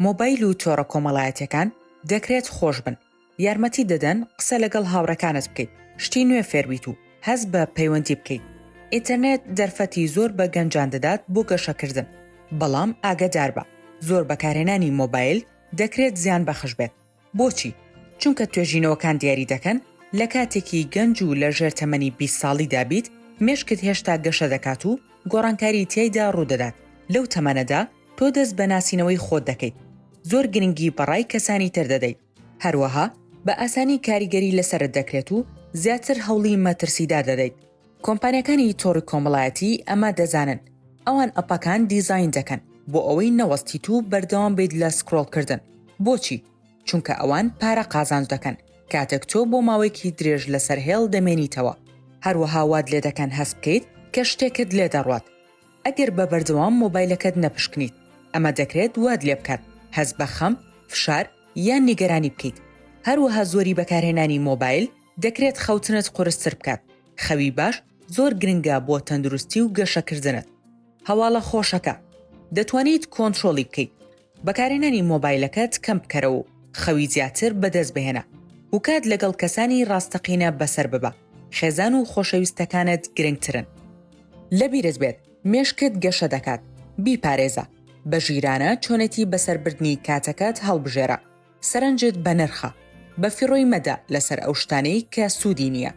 مۆبایل و تۆڕە کۆمەڵایەتیەکان دەکرێت خۆش بن، یارمەتیت دەدەن قسە لەگەڵ هاوڕێکانت بکەیت، شتی نوێ فێربیت و هەست بە پەیوەندی بکەیت. ئینتەرنێت دەرفەتی زۆر بە گەنجان دەدات بۆ گەشەکردن، بەڵام ئاگەداربە، زۆر بەکارهێنانی مۆبایل دەکرێت زیانبەخش بێت. بۆچی؟ چونکە توێژینەوەکان دیاری دەکەن لە کاتێکی گەنج و لە ژێر تەمەنی 20 ساڵیدا بیت، مێشکت هێشتا گەشە دەکات و گۆڕانکاری تیایدا ڕوودەدات، لەو تەمەنەدا تۆ دەست بە ناسینەوەی خۆت دەکەیت، زۆر گرنگی بە ڕای کەسانی تر دەدەیت، هەروەها بە ئاسانی کاریگەری لەسەرت دەکرێت و زیاتر هەوڵی مەترسیدار دەدەیت. کۆمپانیاکانی تۆڕی کۆمەڵایەتی ئەمە دەزانن، ئەوان ئەپەکان دیزاین دەکەن بۆ ئەوەی نەوەستیت و بەردەوام بیت لە scroll کردن، بۆچی؟ چونکە ئەوان پارە قازانج دەکەن کاتێک تۆ بۆ ماوەیەکی درێژ لەسەر هێڵ دەمێنیتەوە، هەروەها وات لێدەکەن هەست بکەیت کە شتێکت لێدەڕوات ئەگەر بە بەردەوام مۆبایلەکەت نەپشکنیت، ئەمە دەکرێت وات لێبکات هەست بە خەم، فشار یان نیگەرانی بکەیت، هەروەها زۆری بەکارهێنانی مۆبایل دەکرێت خەوتنت قورستر بکات، خەوی باش زۆر گرنگە بۆ تەندروستی و گەشەکردنت. هەواڵە خۆشەکە، دەتوانیت کۆنترۆڵی بکەیت. بەکارهێنانی مۆبایلەکەت کەم بکەرەوە و خەوی زیاتر بەدەست بهێنە و کات لەگەڵ کەسانی ڕاستەقینە بەسەر ببە، خێزان و خۆشەویستەکانت گرنگترن. لەبیرت بێت مێشکت گەشە دەکات، بیپارێزە، بە ژیرانە چۆنێتی بەسەربردنی کاتەکەت هەڵبژێرە. سەرنجت بەنرخە، بەفیڕۆی مەدە لەسەر ئەو شتانەی کە سوودی نییە.